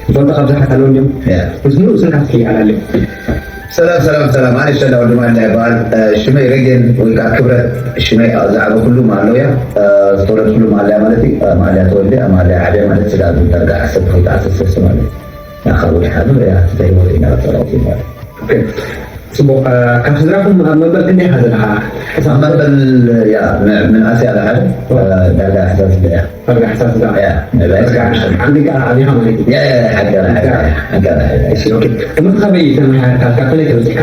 ፈልጦ ካብ ዝሓት ኣለዎ እንዲም። ያ። ምስ ምሉእ ስምካ እስኪ ኣላልዮ። ሰላም ሰላም ሰላም፣ ኣነ ሸላ ወዲ ማኛ ይበሃል። እ፣ ሽመይ ረጌን ወይ ከዓ ክብረት ሽመይ ዝዓበ ኩሉ ማለያ ዝተወለድ ኩሉ ማለያ ማለት እዩ። እ፣ ማለያ ተወልደ ማለያ ዓብያ ማለት ስጋ ዳርጋ ዓሰርተ ክልተ ዓሰርተ ሰለስተ ማለት እዩ። ናኻ ወዲ ሓዱ ያ ተይወሪ ኢና ተራውቲ ማለት ኦኬ። ጽቡቕ። እ፣ ካብ ስድራኹም ኣብ መበል ክንደይ ኢኻ ዘለኻ? ሕሳብ መበል ያ ም- ምንኣስ ያለ ሓደ እ፣ ዳርጋ ሕሳስ ያ ዳርጋ ሕሳስ ስድራ። ያ መበል ዳርጋ ዓንዲ ከኣ ዓቢኻ ማለት እዩ። ያ ያ ሓገር ሓገር ሓገር እሺ፣ ኦኬ። ትምህርቲ ካበይ ተመሃርካ? ካብ ከመይ ተበጺሕካ?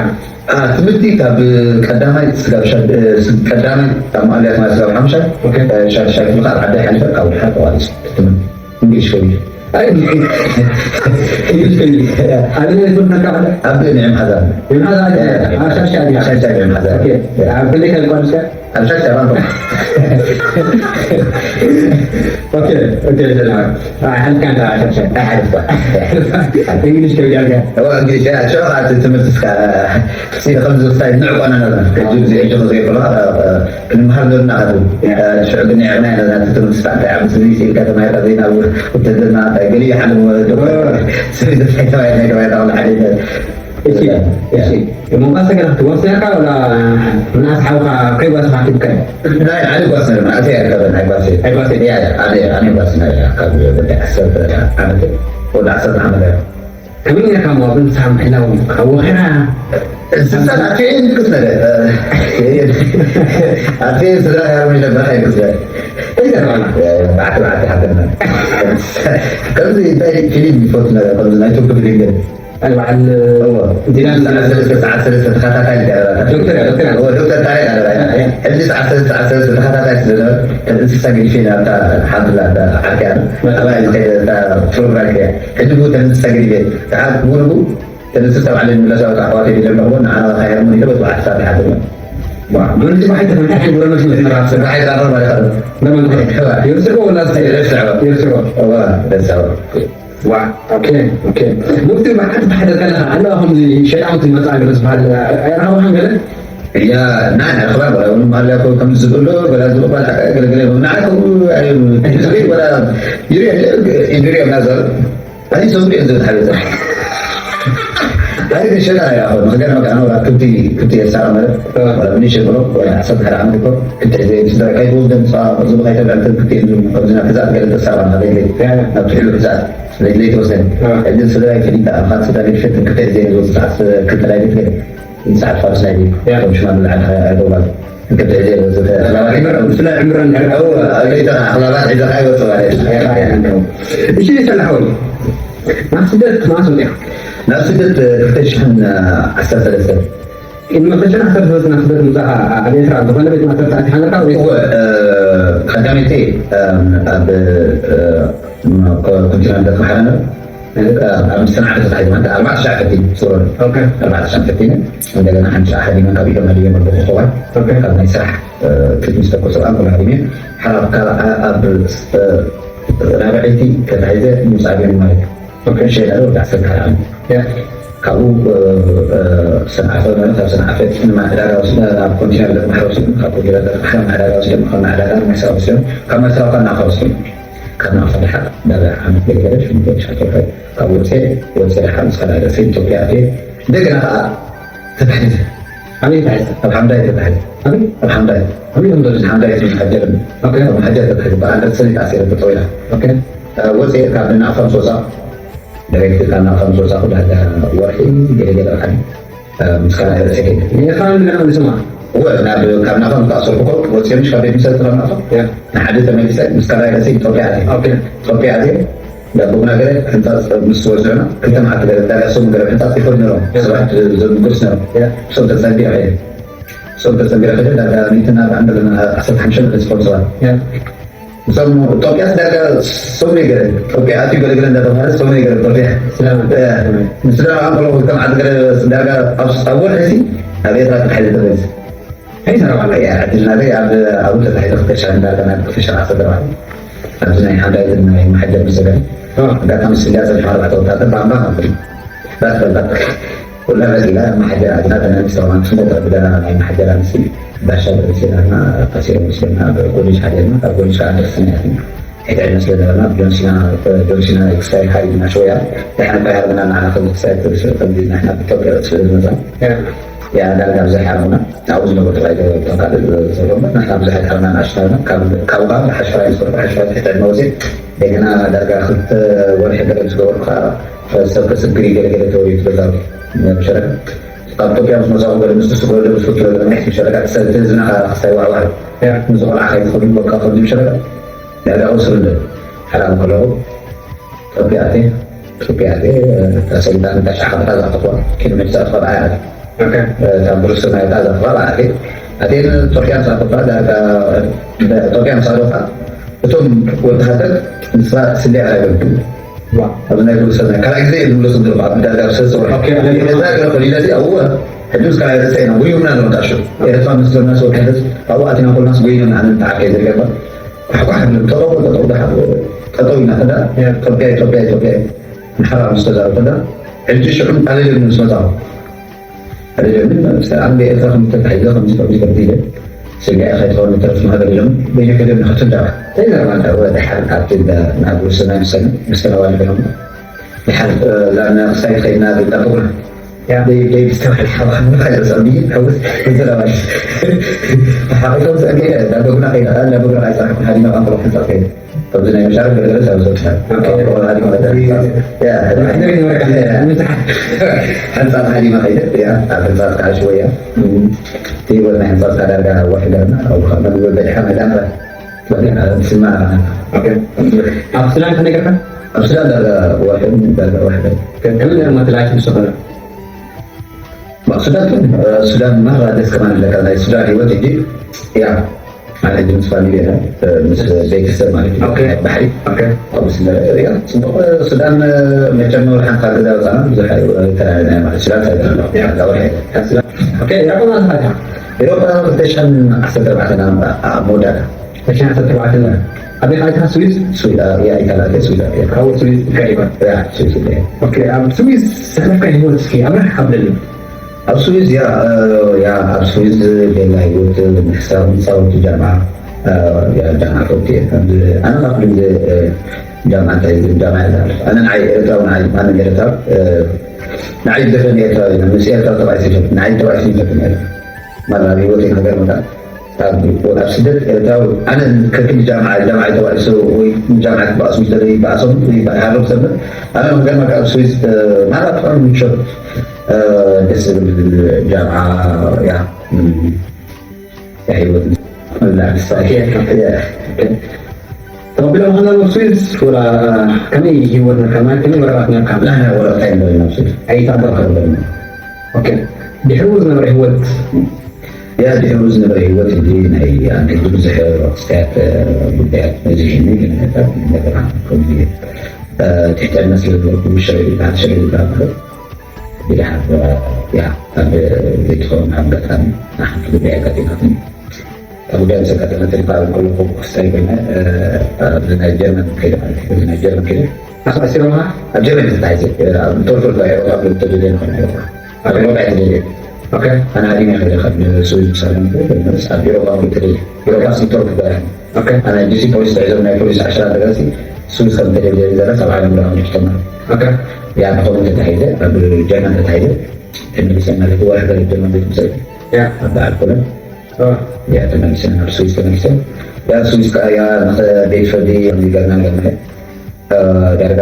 ትምህርቲ ካብ ቀዳማይ ስጋብ ሻድ- እ፣ ስ- ቀዳማይ ካብ ማእለያ ማለት ስጋብ ሓሙሻይ ኦኬ። እ፣ ሻድሻይ ክፍሊ ካብ ዓዲ ሓሊፈ ካብ ሓ ተዋሪስ ትምህርቲ እንግሊሽ ከይዱ ኣይ፣ እንግሊሽ ከይዱ። ኣበይ ትምህርቲ ነካ ዓዲ? ኣብ ንዕም ሓዛር ይምሓዛ ዓዲ? አ፣ ሻድሻይ ዓዲ። ሻድሻይ ንዕም ሓዛር ኦኬ። ኣብ ክንደይ ካብ ቋንቋ? ኣብ ሻድሻይ ራንዶ ኦኬ፣ ኦኬ፣ ዘላ። ኣይ፣ ሓንቲ ካንታ ሻድሻይ። ሓሊፍካ እንግሊሽ ከይዱ ኣልካ? እዋ እንግሊሽ ያ ሽዑ ከዓ እቲ ትምህርቲ እስካ ሲለ ከምዚ ዝስታይ ንዕቆና ነርና ሕጂ ግዜ ሕጂ ዘይብሎ ክንምሃር ዘለና ከ ሽዑ ግን ንዕና ኢና ነቲ ትምህርቲ ስታ እንታይ ዓብ ስዚ ሲልካ ተማሂርካ ዘይናብ ውትድርና እንታይ ገሊኡ ሓለም ዶክተር ስዚ ተማሂርካ ተማሂርካ ሓደ እሺ፣ እሺ። ሞምባሳ ገና ክትጓስ ነርካ ወላ ምናስ ሓውካ ከይጓስካ ክትከድ? ናይ ሓደ ጓስ ነርና ኣተ ያርከበ ናይ ጓስ ኣይጓስ ያ ኣደ ኣነ ጓስ ነር ካብ ወዲ ዓሰርተ ዓመት ወዲ ዓሰርተ ዓመት ከመይ ጌርካ እሞ ኣብ እንስሳ ምሕላው ኣወኺራ? እንስሳ ኣፌን ክስ ነገር ኣፌን ስድራ ያሮም ይነበር ኣይክስ ነገር እንታይ ዘረባና? ባዕቲ ባዕቲ ሓገርና ከምዚ እንታይ ፊልም ይፈቱ ነገር ከምዚ ናይ ቱርክ ፊልም ግን ኣይ በዓል ዲላን ሰዓት ሰለስተ ተኸታታይ ገረባታ ዶክተር ዶክተር ዶክተር ታሪክ ኣለባ ሕጂ ሰዓት ሰለስተ ሰዓት ሰለስተ ተኸታታይ ስለነበረ ከም እንስሳ ገዲፌ ናብታ ሓንቲ ናብታ ዓርኪያ ኣባይ ዝኸደ እታ ፕሮግራም እያ ሕጂ ብኡ ከም እንስሳ ገዲፌ ሰዓት ሙሉኡ ከም እንስሳ ባዕለ ዝምለሳ ወጣ ኣሕዋት የለ ኣለኹ ንዓና ካየር ሙሉ ይለበት ባዕልሳ ተሓደመ ምንቲ ባሕቲ ተፈታሒ ጉረመስ ምትነራሰ ባሕሪ ዛረባ ይኸእል ለመንኮ ይርስጎ ወላ ይርስዕባ ይርስጎ እዋ ደሳባ ዋ ኦኬ ኦኬ ሙክቲ ብሓንቲ ተሓደር ከለኻ ኣለዋ ከምዚ ሸጣውንቲ መፅኣ ገለ ዝበሃል ኣይረኸብኻን ገለ እያ ናይ ኣኽባር ወላ እውን ማልያ ኮ ከም ዝብሎ ወላ ዝቕባል ሓቃ ገለገለ ንዓይ ከምኡ ኣይ ዝብል ወላ ይሪኦ ይሪኦ ናዘር ኣይ ሰው ይሪኦ ዝብል ሓቤት ኣይ ግን ሸጣ ይራኸብ ነገር መቃ ነው ክብቲ ክብቲ የሳራ ማለት ወላ ምን ይሸጥሮ ወላ ዓሰርተ ሓደ ዓመት እኮ ክልተ ጊዜ ስድራ ካይትወስደን ዝባ ከይተብዕልተን ክልተ ከምዚና ክዛት ገለ ተሳራ ማለት ናብ ትሕሉ ክዛት ለይትወሰን ግን ስድራ ይፈልጣ ካብ ስድራ ቤት ፈትን ክልተ ጊዜ ዝወስድ ክልተ ላይ ቤት ገለ ይሰዓት ፋርስ ናይ ቤት ከም ሽማግለ ዓዲ ኣይገባል ክልተ ጊዜ ዝወስድ ብፍላይ ዕምረን ኣኽላባት ሒዘኻ ይወፅእ ማለት እዩ እሺ ሰላሕ ወይ ናብ ስደት ማእስ ወፂኻ ናብ ስደት ክልተ ሽሕን ዓሰርተ ሰለስተ ቅድሚ ክልተ ዓሰርተ ሰለስተ ናብ ስደት ምፃኻ ኣብ ኤርትራ ዝኾነ ቤት ማእሰርቲ ኣቲኻ ነርካ ወይ እወ ቀዳመይቲ ኣብ ኮንቲነንት ተማሓረ ነር ኣብ ሰንዓ ተታሒዘ ማለት ኣርባዕተ ሻዕ ፈቲነ ሶሪ ኦኬ ኣርባዕተ ሻዕ ፈቲነ እንደገና ሓንቲ ሻዕ ሃዲመ ካብ ኢዶም ሃዲመ መርገ ክኸዋል ኦኬ ካብ ናይ ስራሕ ፊት ምስ ተኮሰ ኣብ ኩሉ ሃዲመ ሓራ ካብ ኣብ ራብዐይቲ ተታሒዘ ሙስ ኣብዮም ማለት ኦኬ ሸዳ ወደ ዓሰርተ ሓደ ዓመት ያ ካብኡ ሰንዓፈ ማለት ኣብ ሰንዓፈ ንማዕዳጋ ወስደ ናብ ኮንቲነር ማሕረ ወስደ ካብ ኮንቲነር ማሕረ ማዕዳጋ ወስደ ካብ ማዕዳጋ ማሕረ ወስደ ካብ ማሕረ ካብ ናፋ ወስደ ካብ ናፋ ድሓር ዳርጋ ዓመት ገለገለ ሽሙንተ ትሽዓተ ወርሒ ካብ ወፅኤ ወፅኤ ድሓር ምስ ካልኣይ ርእሲ ኢትዮጵያ ኣትየ እንደገና ከዓ ተታሒዘ ኣበይ ተታሒዝካ? ኣብ ሓምዳይ ተታሒዘ ኣበይ? ኣብ ሓምዳይ ኣበይ እዮም ዘለዉ? ሓምዳይ እቲ መሓጀር ኦኬ መሓጀር ተታሒዘ በዓል ርእሲ ኣሲረ ተጠዊላ ኦኬ ወፅኤ ካብ ናፋ ምስ ወፃ ዳይሬክት ካብ ናፋ ምስ ወፃ ኩዳ ወርሒ ገለገለ በዓል ምስ ካልኣይ ርእሲ ከይደ ሜኻን ገና ንስማ እወ ናብ ካብ ናፋ ምስ ተኣሰርኩ ኮ ወፅኤ ምሽ ካብ ቤት ምሰ ጥራ ናፋ ያ ንሓደ ተመሊሰ ምስ ካልኣይ ርእሲ ኢትዮጵያ ኣትየ ኦኬ ኢትዮጵያ ኣትየ ዳቦና ገለ ሕንፃፅ ምስ ወስዕና ክልተ መዓልቲ ገለ ዳርያ ሶም ገለ ሕንፃፅ ይኮድ ነሮም ሰባት ዘምጉስ ነሮም ያ ሶም ተፀቢረ ከይደ ሶም ተፀቢረ ከይደ ዳርጋ ሚትና ብዓንደለና ዓሰርተ ሓሙሽተ መለስ ኮም ሰባት ያ እዞም ኢትዮጵያስ ዳርጋ ሶም ገለ ኢትዮጵያ ኣትዩ ገለገለ እንዳተባሃለ ሶም ገለ ኢትዮጵያ ሰላም ምስ ደረቃ ከለኹ ከም ዓዲ ገለ ዳርጋ ኣብ ወርሒ ሲ ኣብ ኤርትራ ተታሒዘ ተመሊሰ ኣይሰራባና ያ ዕድልና ዘይ ኣብ ኣብኡ ተታሒዘ ክልተ ሽሕን ዳርጋ ናብ ክልተ ሽሕን ዓሰርተ ኣርባዕተ ኣብዚ ናይ ሓምዳይትን ናይ ማሕጀር ብዘገር ኣጋጣሚ ስጋ ፀኒሖ ኣርባዕተ ወታደር ባምባ ማለት እዩ ራስ በልባ ኩላ መፂላ ማሕጀር ኣድና ተናሚስ ተማም ስለ ተረብደና ናይ ማሕጀር ኣምሲ ባሻ ብርሴናና ኣሲሮም ምስልና ኣብ ኮሌጅ ሓደና ካብ ኮሌጅ ከዓ ደርስና ያትና ዕድመ ስለ ነበርና ብጆንሲና ጆንሲና ክሳይ ሓይልና ሽወያ ድሓን እኳ ይሃርምና ንዓና ከም ክሳይ ከምዚ ንሕና ብኢትዮጵያ ስለ ዝመፃ ያ ዳርጋ ብዙሕ ሓርሙና ኣብኡ ዝነበሩ ጥራይ ተካል ዝሰብሮም ንሕና ብዙሕ ኣይትሓርምና ንኣሽታና ካብ ካብ ካብ ሓሽፋይ ዝሰርሑ ሓሽፋይ ትሕቲ ዕድመ ወፂእ እንደገና ዳርጋ ክልተ ወርሒ ገለ ዝገበሩ ከዓ ሰብ ከስግር ገለ ገለ ተወሪቱ ገዛ ብሸረክ ካብ ኢትዮጵያ ምስ መፃኹ ገለ ምስ ትስጎ ገለ ምስ ፍትሎ ገለ ናይ ብሸረካ ሰልቲ ህዝብና ከዓ ክሳይ ዋዕዋዕ ምስ ቆልዓ ከይትኸዱ በቃ ከምዚ ብሸረካ ንዕዳኡ ስርደ ሓላም ከለኹ ኢትዮጵያ ኣትየ ኢትዮጵያ ኣትየ ተሰልጣን ታሻ ሓብታ ዝኣተኹዋ ኪሎ ሜትር ዝኣተኹዋ ብዓይ ኣትየ ካብ ብሩስና ይታ ዘኽባ ብዓይ ኣትየ ኣትየ ኢትዮጵያ ምስ ኣተኹዋ ዳርጋ ኢትዮጵያ ምስ ኣተኹዋ እቶም ወተሃደር ንስራ ስልያ ኣይበሉ ኣብዚ ናይ ብሩስና ካልኣይ ግዜ ዝምለሱ ዘለኹ ኣብ ዳርጋ ብሰለስተ ወርሒ ገዛ ገለ ከሊለ እዚኣ እወ ሕጂ ምስ ካልኣይ ርእሰ ኢና ጎዮምና ኣለዉ ታሹ ኤርትራ ምስ ዘለና ሰው ሕደት ኣብኡ ኣቲና ኮልናስ ጎይኖም ንዓነ ንተዓከ ዘይገባ ኳሕኳሕ ንብሎም ጠጠው ጠጠው ደሓር ጠጠው ኢና ከዳ ኢትዮጵያ ኢትዮጵያ ኢትዮጵያ ንሓራ ምስ ተዛሩ ከዳ ሕጂ ሽዑ ኣለለኒ ምስ መጻኹ ኣለለኒ ኣንቢ ኤርትራ ከም ተታሒዘ ከምዚ ከምዚ ከምዚ ኢለ ስጋይ ከይትኸውን ተረፍ ማህበር ኢሎም በይነ ከደም ንክትንዳ ተይዘርማንዳ ወደ ሓር ኣብቲ ናብ ሩስና ምሰል ምስተናዋል ገሎም ድሓር ላና ክሳይ ከይድና ብጣበቁና ዘይብስተውሕል ሓባኽንካ ይረሰብ ብዬ ሕውስ ይዘረባል ሓቂቶም ዘእገ ዳበጉና ከይዳ ዳበጉና ኣይፀሓኩ ሓዲና ቃንፈሎ ሕንፃት ከይዳ ከምዚ ናይ መሻርክ ገለገለ ሰብ ዘውፅሐ ሓንፃት ሓዲማ ከይደ ኣብ ሕንፃት ከዓ ሽወያ ህይወት ናይ ሕንፃት ከዓ ዳርጋ ወርሒ ገርና ኣብ መግቢ በሊሓ መዳን ስማ ኣብ ሱዳን ከነገርካ ኣብ ሱዳን ዳርጋ ወርሒ ዳርጋ ወርሒ ከመይ ገርማ ተላሽ ምስ ኾነ ሱዳን ሱዳን ማራ ደስ ከማን ኣለካ ናይ ሱዳን ህይወት እጂ ያ ኣነ ምስ ፋሚሊ ምስ ቤተሰብ ማለት እዩ ባሕሪ ኣብ ስለ ያ ጽቡቅ ሱዳን መቸም ወርሓን ካብ ገዛ ወጻና ብዙሕ ተላለና ማለት ሱዳን ሳይዳ ወርሒ ኢሮፓ ክልተ ሽሕን ዓሰርተ ኣርባዕተ መወዳእታ ተሽዓተ ተባዕተ ኣበይ ቃልካ ስዊዝ ስዊዝ ያ ኢታላ ስዊዝ ያ ካብ ስዊዝ ቀሪባ ያ ስዊዝ ያ ኦኬ ኣብ ስዊዝ ዘሕለፍካ ህይወት እስኪ ኣብርሕ ኣብለኒ ኣብ ስዊዝ ያ ያ ኣብ ስዊዝ ቤላ ህይወት ምሕሳብ ምጻወቱ ጃምዓ ያ ጃምዓ ፈውቲ ኣነ ካብ ግዜ ጃምዓ እንታይ ዝብል ጃምዓ ይዛል ኣነ ንዓይ ኤርትራዊ ንዓይ ማንም ኤርትራዊ ንዓይ ዝደፈን ኤርትራዊ ምስ ኤርትራ ተባይ ሲፈት ንዓይ ተባይ ሲፈት ማለት ኣብ ህይወት ነገር መጣ ኣብ ስደት ኤርትራዊ ኣነ ከክል ጃምዓ ጃምዓ ተባይሱ ወይ ጃምዓ ክባእሱ ይደለ ይባእሶም ወይ ይባሃሎም ሰምር ኣነ ነገር መጣ ኣብ ስዊዝ ማራ ጥዑም ምቾት ደስ ዝብል ጃምዓ ያ ህይወት ተቐቢሎም ከለዉ ስዊዝ ወላ ከመይ ህይወት ነርካ ማለት ከመይ ወረቓት ነርካ ላና ወረቕታ የለን ስዊዝ ኣይታበርካ ኦኬ ድሕሩ ዝነበረ ህይወት ያ ድሕሩ ዝነበረ ህይወት እዚ ናይ ኣንገዲ ብዙሕ ስተያት ጉዳያት በዚሕኒ ግን ነገራ ከምዚ ትሕቲ ዕድመ ስለ ዝበልኩ ሸረ ዝበሃል ሸረ ዝበሃል ማለት ድሓር ያ ኣብ ዘይትኸውን ኣጋጣሚ ንሓንቲ ጉዳይ ኣጋጢማትኒ እታ ጉዳይ ምስ ኣጋጠመትኒ ከዓ ከለኹ ክስታይ ኮይነ ኣብዚ ናይ ጀርመን ከይደ ማለት እዩ ናይ ጀርመን ከይደ ኣስኣሲሮማ ኣብ ጀርመን ተታሒዘ ቶልቶል ኤሮፓ ተደልየ ንኾነ ኤሮፓ ኣብ ኤሮፓ እየ ተደልየ ኣነ ሃዲመ ከይደ ካብ ስዊዝ ምሳሌ ኣብ ኤሮፓ ተደልየ ኤሮፓ ስንቶር ክበላኒ ኣነ ዲሲ ፖሊስ ተሒዞም ናይ ፖሊስ ዓሽራ ተገሲ ስዊዝ ከም ተደልየ ዘረስ ኣብ ዓለም ዳ ምልክቶና ያ ብኸምኡ ተታሒዘ ኣብ ጀርመን ተታሒዘ ተመሊሰ ማለት ወርሒ ገለ ጀርመን ቤት ምሰል ኣብ በዓል ኮለን ያ ተመሊሰ ናብ ስዊዝ ተመሊሰ ያ ስዊዝ ከዓ ያ ቤት ፍርዲ ይገርና ገርና ዳርጋ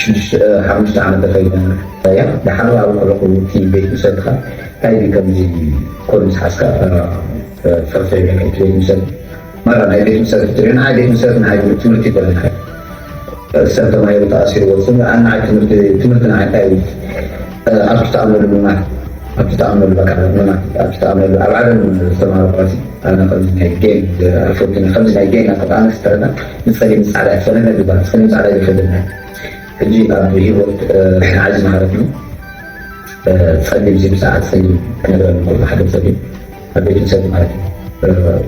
ሽዱሽተ ሓሙሽተ ዓመት ተኸይደ ያ ድሓር ኣብ ከለኹ እቲ ቤት ምሰል ከዓ እንታይ ከምዚ ኮሉ ዝሓዝካ ፈርፈ ይብለካ እቲ ቤት ምሰል ማራ ናይ ቤት ምሰል ክትሪኦ ንዓይ ቤት ምሰል ንዓይ ትምህርቲ ይኮነ ንዓይ ሰብ ተማሂሩ ተኣሲርዎ ዝብል ኣነ ንዓይ ትምህርቲ ትምህርቲ ንዓይ እንታይ እዩ ኣብቲ ተኣምነሉ ምማር ኣብቲ ተኣምነሉ በቃ ምማር ኣብቲ ተኣምነሉ ኣብ ዓለም ዝተማረ ኳሲ ኣነ ከምዚ ናይ ጌም ኣፈትኒ ከምዚ ናይ ጌም ኣፈት ኣነ ስተረና ንጸሊም ጻዕዳ ይፈለነ ግባ ጸሊም ጻዕዳ ይፈለነ ሕጂ ኣብ ህይወት ንዓይ ዝመሃረትኒ ጸሊም ዚምሳ ጸሊም ክነግረኒ ከሎ ሓደ ጸሊም ኣብ ቤት ምሰል ማለት እዩ።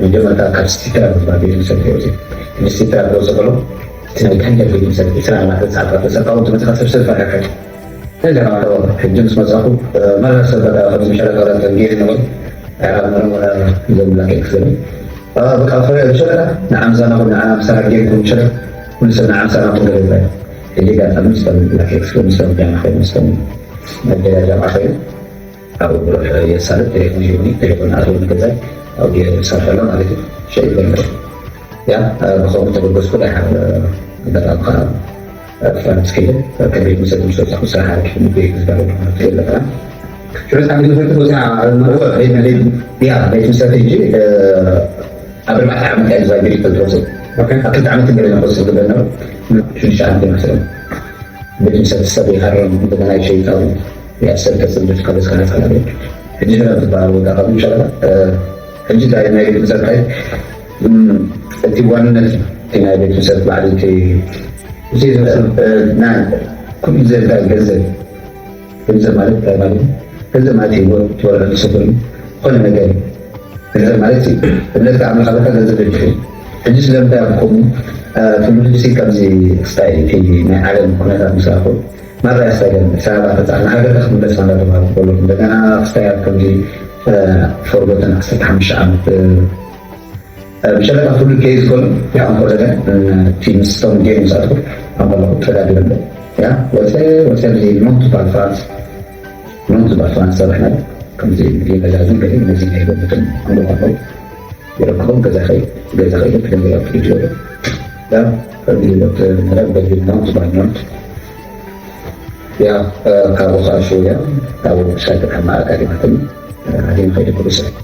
መጀመርታ ካብ ሲትራ ዝበሃል ቤት ምሰል እዩ። ካብ ሲትራ ክወፅእ ከሎ እቲ ናይ ጋንደር ቤት ምሰል ዕስራ ኣርባዕተ ሰዓት ካብ ተሰርካ እውን ትመፅኻ ሰብ ሰብ ፈራሕካ ተዘራረበ። ሕጂ ምስ መፃኹ መራ ሰብ በቃ ከምዚ ሸረቀረ ተንጌ ነበር ኣዕራብ መረመራ ዘብላ ክዘብል በቃ ፍረ ይችላል። ንዓምሳና ኩን ንዓምሳና ጌርኩም ይችላል። ኩሉ ሰብ ንዓምሳና ኩን ገለ ይባል። ሕጂ ጋር ጠምስ ጠምስ ላኬክስ ጠምስ ጠምስ ጃማ ኸይኑ ጠምስ መደያ ጃማ ኸይኑ ኣብኡ የሳልጥ። ቴሌፎን ሂቡኒ፣ ቴሌፎን ኣትወኒ ገዛይ ኣብኡ የሳልጠሎ ማለት እዩ። ሸይ ይበልዕ። ያ ብኸምኡ ተበገስኩ። ዳሓር በጣም ከዓ ፍራንስ ከይደ ከቤት ምሰት ምስ ወፃኹ ስራሕ ኣርኪ ቤት ዝበለ ትፈልጥ ያ ቤት ምሰት ሕጂ ኣብ ኣርባዕተ ዓመት እያ እዛ ቢሪክ ተዝወፅእ። ኣብ ክልተ ዓመት ገለ ንክወፅእ ዝግበር ነበሩ። ሽዱሽተ ዓመት ይመስለኒ። ቤት ምሰት ሰብ ይሃረም፣ እንደገና ይሸይጣሉ። ያ ሰብ ተፅንብት ካልእ ካልእ ካልእ። ሕጂ ስለ ዝበሃል ቦታ ካብ ንሸቐላ፣ ሕጂ እንታይ ናይ ቤት ምሰት እንታይ እቲ ዋንነት እቲ ናይ ቤት ምሰት ባዕሉ እቲ ናይ ኩሉ ዘድካ ገንዘብ። ገንዘብ ማለት እንታይ ማለት እዩ? ገንዘብ ማለት ህይወት ትወርድ ሰፈር እዩ። ዝኾነ ነገር እዩ። ገንዘብ ማለት እዩ። እምነት ከኣ ኣምላኽ ኣለካ፣ ገንዘብ በጅሕ እዩ። ሕጂ ስለምንታይ ኣብ ከምኡ ትምህርቲ ሲ ከምዚ ስታይ እቲ ናይ ዓለም ኩነታት ምስ ረኣኹ ማራ ስታይ ገንዘብ ሰባ ተጻዕና ሃገርካ ክትምለስ ማራ ተባሃሉ ከሎ እንደገና ስታይ ኣብ ከምዚ ፎርጎተን ዓሰርተ ሓሙሽተ ዓመት ብሸለካ ኩሉ ኬዝ ኮን ኣንኮ ደገ እቲ ምስቶም ጌም ዝኣትኩ ኣንኮ ተጋዲለ ያ ወፀ ወፀ ኖንቱ ባል ፍራንስ ኖንቱ ባል ፍራንስ ሰራሕና ከምዚ የመዛዝን ገለ ነዚ ናይ በብትን ኣንጎ ይረክቦም ገዛ ኸይ ገዛ ኸይ ገዛ ያ ከምዚ ኖንቱ ባል ኖንቱ ያ ካብኡ ከዓ ሽውያ ካብኡ ሻይ ተካማ ኣካሊማትን ኣዲን ኸይደ ኩሉ ሰብ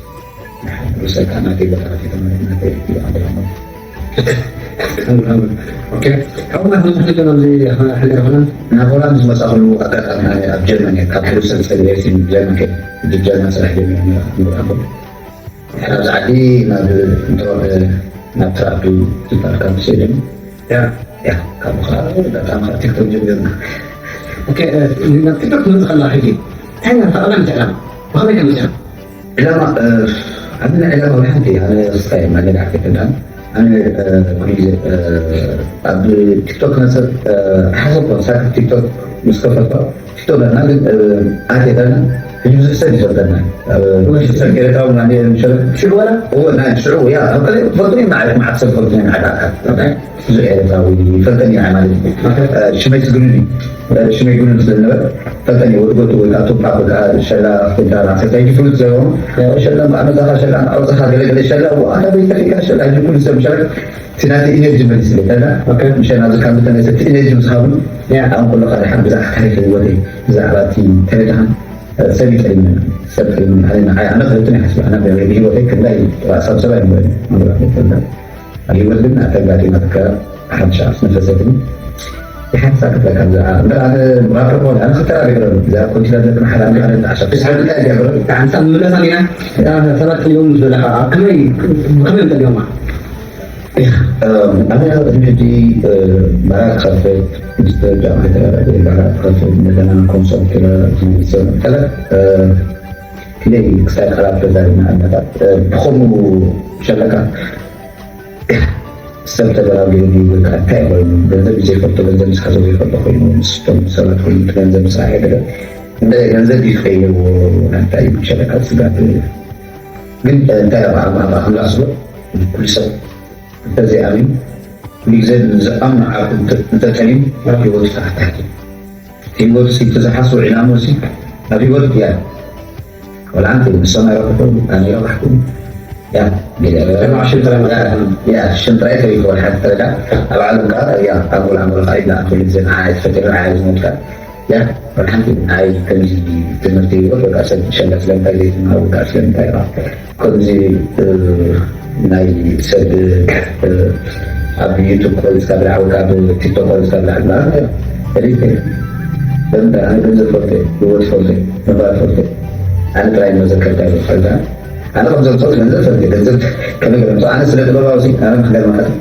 ናጎላ ምስ መፃኹሉ ኣጋጣሚ ኣብ ጀርመን እየ ካብ ብሩሰል ፀግሬ ጀርመን ከ ጀርመን ስራሕ ጀሚረ ኣብዚ ዓዲ ናብ ናብ ትራዱ ዝበሃል ካብ ስደን ያ ያ ካብኡ ከዓ በጣም ቲክቶክ ጀሚርና ናብ ቲክቶክ ክመፅእ ከላ ሕጂ እንታይ ናታ ዕላማ እንታይ ዕላማ ብኸመይ ከም መፅኣ ዕላማ ኣነ ዕላማ ወይ ሓንቲ ኣነ ስታይ ማለት ዓርፈ ዕላማ ኣነ ኩሉ ግዜ ኣብ ቲክቶክ መፅእ ሓሰብኮ ሳክት ቲክቶክ ምስ ከፈትኳ ቲክቶክ ዳና ግን ኣቴታና ሕጂ ብዙሕ ሰብ ይፈልጠና ብዙሕ ሰብ ኤርትራዊ ና ምሸለ ሽዑ ወላ እዎ ናይ ሽዑ ያ ኣብ ከለ ትፈልጡኒ ንዓይ መዓት ሰብ ትፈልጡኒ ንዓይ ብኣካል ብዙሕ ኤርትራዊ ይፈልጠኒ ንዓይ ማለት እዩ ሽመይ ትግርኒ ሽመይ ግኑን ስለዝነበረ ፈጠን ወድጎት ወይ ከዓ ቱፓክ ወይ ከዓ ሸላ ክትዳራ ሰታይ ፍሉጥ ዘለዎም ሸላ ኣመዛኻ ሸላ ኣውፅኻ ገለገለ ሸላ ኣታ ቤት ተፊካ ሸላ ሕጂ ኩሉ ሰብ ሸላ እቲ ናቲ ኢነርጂ መሊስለይ ከላ ምሸ ናዚ ካብ ዝተነሰ እቲ ኢነርጂ ምስ ሃቡኒ ኣሁን ኩሉ ካልእ ሓደ ብዛዕባ ታሪክ ህይወተይ ብዛዕባ እቲ ተረዳኻ ሰብ ይጠልመና ሰብ ጠልመና ኣነ ንዓይ ኣነ ክልትን ይሓስብ ኣነ ብህይወተይ ክንዳይ ራእሳብ ሰብ ኣይምበል ኣምራክ ይፈልዳ ኣብ ህይወት ግን ኣተጋጢማትካ ሓድሽ ኣፍ ነፈሰትኒ ይሓንሳ ክብለካ እዛ እምበር ኣነ ብኣቅርቦ ኣነ ክተራሪ ክረብ እዛ ኮንቲነር ለክና ሓደ ኣምሪ ኣነ ንዓሻ ብስሓ እንታይ ገበረ ሓንሳ ምለሳ ሚና ሰባት ጠሊቦም ምስ በለካ ኣብ ከመይ ብከመይ ጠሊቦማ ኣነ ሕጂ ባራ ክኸፍት ምስ ጃማዓት ባራ ክኸፍት እንደገና ኮንሰርት ዝመሰለ ጠለብ ክንደይ ክሳብ ቃላት ተዛሪብና ኣነታት ብኸምኡ ሸለካ ሰብ ተበራቢሩ ድዩ ወይ ከዓ እንታይ ኮይኑ ገንዘብ ዘይፈልጦ ገንዘብ ምስ ሓዞ ዘይፈልጦ ኮይኑ ምስቶም ሰባት ኮይኑ እቲ ገንዘብ ምስ ረኣየ ገለ እንደ ገንዘብ ድዩ ክኸይልዎ እንታይ እዩ ሸለካ ስጋት ግን እንታይ ኣብ ኣምላኽ ዝብል ኩሉ ሰብ እንተዘይኣሚኑ ኩሉ ግዜ ዝኣምኑ ዓርኩ እንተጠልዩ ኣብ ህይወቱ ተሓታቲ ህይወት ሲ ተዝሓስቡ ዕላሙ ሲ ኣብ ህይወት ያ ወላ ኣንቲ ንሶም ኣይረብሑ ኣነ ይረባሕኩም ያ ያ ሽም ጥራይ ከይኮን ሓንቲ ተረዳ ኣብ ዓለም ከዓ ያ ኣንጎል ኣንጎል ከዓ ኢላ ኩሉ ግዜ ንዓይ ትፈትር ንዓይ ዝሞትካ ያ ወላ ሓንቲ ንዓይ ከምዚ ትምህርቲ ህይወት በቃ ሰብ ሸላ ስለምንታይ ዘይትምሃር ወይ ከዓ ስለምንታይ ኢኻ ከምዚ ናይ ሰብ ኣብ ዩቱብ ቆሪፅካ ብላዕ ወይ ከዓ ቲክቶክ ቆሪፅካ ብላዕ ማለት እዩ። ፈሊጥ እዩ። ለምን ኣነ ገንዘብ ፈልጠ፣ ህይወት ፈልጠ፣ ምግባር ፈልጠ። ኣነ ጥራይ መዘከርታ እዩ ፈልጠ። ኣነ ከም ዘምፅኦ ገንዘብ ፈልጠ፣ ገንዘብ ከመይ ገለ ምፅኦ? ኣነ ስነ ጥበባዊ ሲ ኣነ ምክንያት ማለት እዩ።